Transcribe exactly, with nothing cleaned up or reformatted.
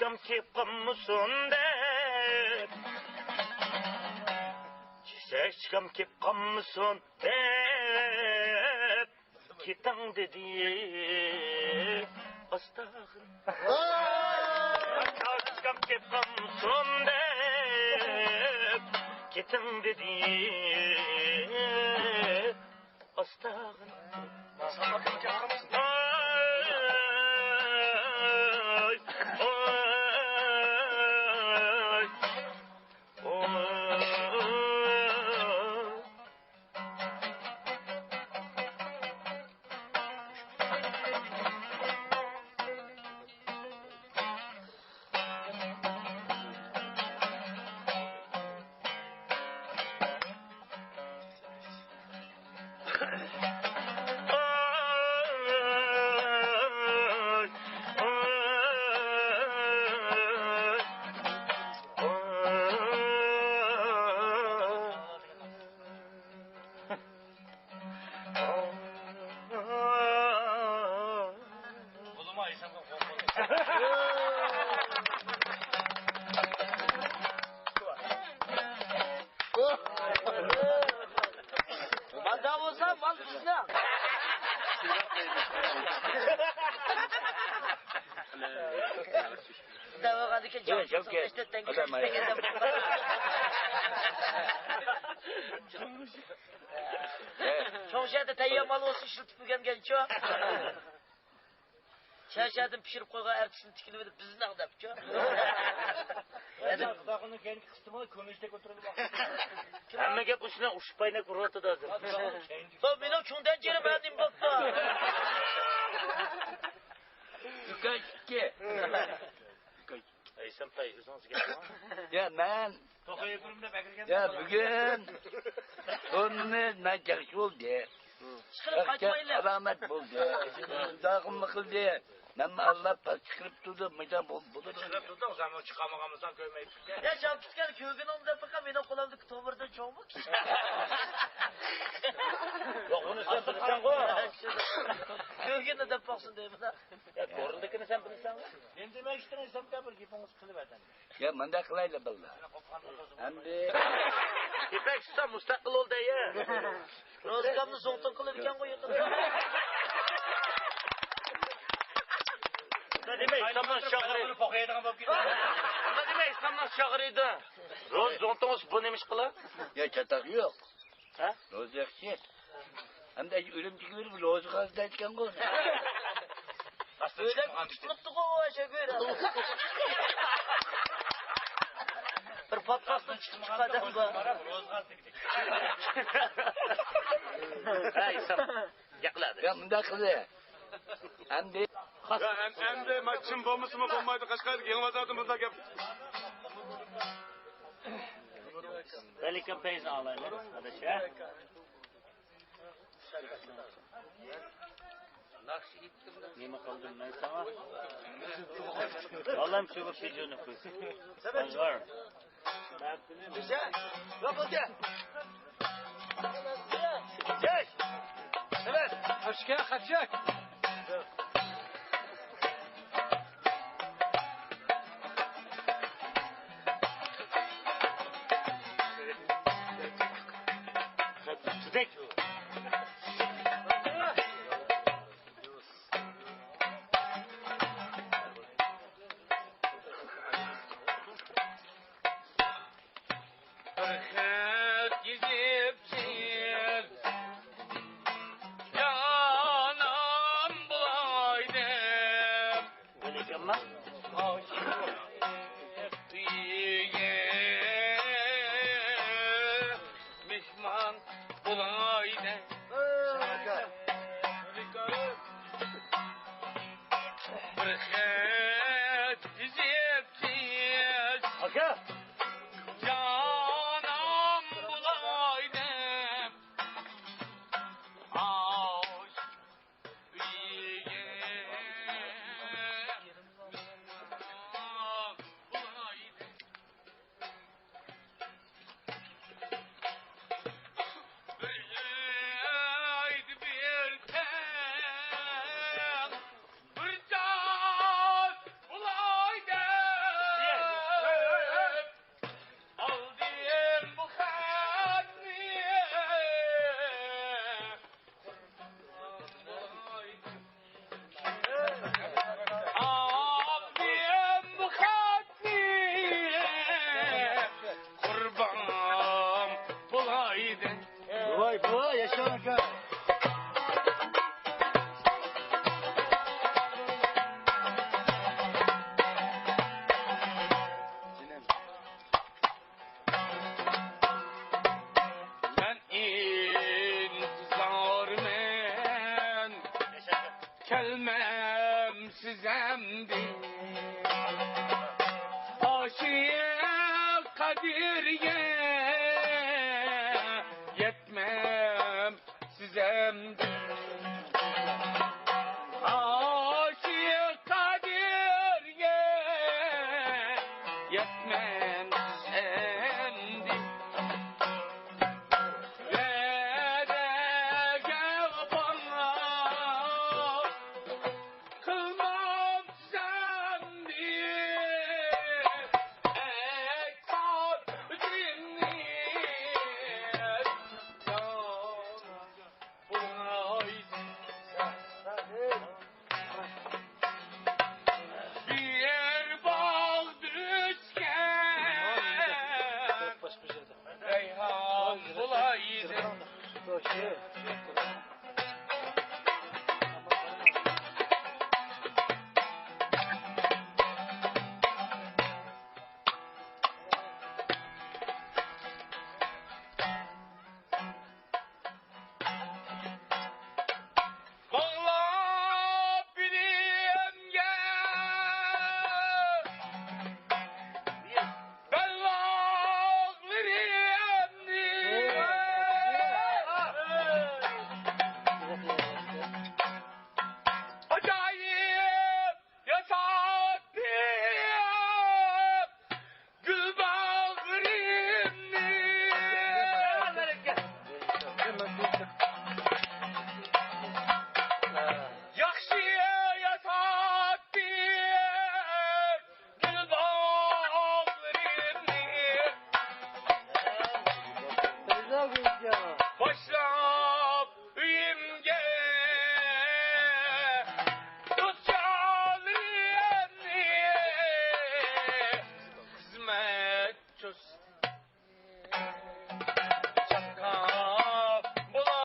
كېلىپ قالمىسۇن دەپ، كېسەكچىكام كېلىپ قالمىسۇن دەپ، كېتىڭ دېدى ئاستاغىنا. كېسەكچىكام كېلىپ قالمىسۇن دەپ، كېتىڭ دېدى ئاستاغىنا. ئاي، ئاي، ئاي. ماندا بولسا مال بىزنىڭ. دەۋاغاندىكى جان ياق، ياق، ياق. ئادام ئاياق. چوڭ شەھەردە تەييار مال بولسا ئىشلىتىپ ئۆگەنگەنچۇ؟ شەھەردىن پىشۇرۇپ قويغان ئەرتىسىنى تىكىلىۋېلىپ بىزنىڭ دەپچۇ. خۇداخۇنىڭ كەينىدىكى قىستىمۇ كۆمۈشتەك ئولتۇرىدۇ. ھەممە گەپ ئۇشۇنى ئۇششۇق پاينەك ئۇرۇۋاتىدۇ ھازىر. بۇ مېنىڭ چوڭ تەنجىرىم ھە نېمە بوپتۇ؟ ئۇكا ئىككى. ئۇكا ئىككى. ئەيسەم تاي، ئۆزىڭىز گەپ قىلىڭ. يا، مەن. يا، بۈگۈن تۇرنىمىز مەن ياخشى بولدى. ئىشقىلىپ قايتمايلى. سالامەت بولدى. خۇدا قىلما قىلدى. مەن ئاللاپ پاس چىقىرىپ تۇردۇم. مىجان بول-، بولىدۇ. چىقىرىپ تۇردۇڭ، سەن چىقارمىغانمىساڭ كۆرمەيتتىكەن. يا، شام پىتكەن كۆرگىنىڭدە بېقىپ، مېنىڭ قولۇمدىكى تومۇردىن چوڭمۇ، كىچىك؟ ياق، ئۇنى سەن بىلىسەنغۇ. كۆرگىنى دەپ باقسۇن دەيمەن. يا، بۇرۇندىكىنى سەن بىلىسەنغۇ. نېمە دېمەكچىدىڭ، ئەيسەمكا، بىر گېپىڭىزنى قىلىۋەتەمدى. يا، مۇنداق قىلايلى، بالىلار. ئەمدى. يىپەك ئۇستا مۇستەقىل بول دەي. روزىكامنى زوڭتۇڭ قىلىدىكەنغۇ يېقىندا. نېمە، ئىسلامنىڭ شاغىرى. نېمە، ئىسلامنىڭ شاغىرى ئىدى. روزا زوڭتۇڭ بولسا بۇ نېمە ئىش قىلا؟ يا، چاتاق يوق. ھە؟ روزا ياخشى. ھەمدە ئۈرۈمچىگە بېرىپ روزا قازىدىكەنغۇ. ئۆيلەپ تۇتۇلۇپتىغۇ ئاشۇ گۆرە. بىر پاتقاقتىن چىقىپ چىققان ئادەم بار. ھەي، ساپ. ياقلاردى. يا، مۇنداق قىلدى. ئەمدى. يا، ئەم-، ئەمدى ما-، چىن بولمىسىمۇ بولمايدۇ. قەشقەردىكى يېڭى بازاردىن بۇنداق گەپ. بەلكىم پەيزىنى ئالايلى، ئاداش، ھە؟ نېمە قىلدىم مەن ساڭا؟ بالام، شۇ بىر پىجونى قوي. ئازغار. بىر خەت يېزىپسىز، جانان بۇلاي دەپ. ئۆيگە مېھمان بۇلاي دەپ. بىر خەت يېزىپسىز. ئاكا. جانان بۇلاي دەپ. ئاش ئۆيگە مېھمان بۇلاي دەپ. ياشا ئاكا. مەن ئىنتىزارمەن، كەلمەمسىز ئەمدى. ئاشىق قەدىرگە يەتمەمسىز ئەمدى. ئاشىق قەدىرگە يەتمەمسىز ئەمدى. ۋەدەگە ۋاپا قىلمامسەن دېيىپ، ئەي قەدرىمنى بۇرايسەن. بىر باغدا ئۆسكەن رەيھان بولايدى. باغلاپ بېلىمگە بەلباغلىرىمنى، ئاجايىپ ياساپ بېرىپ گۈل باغرىمنى.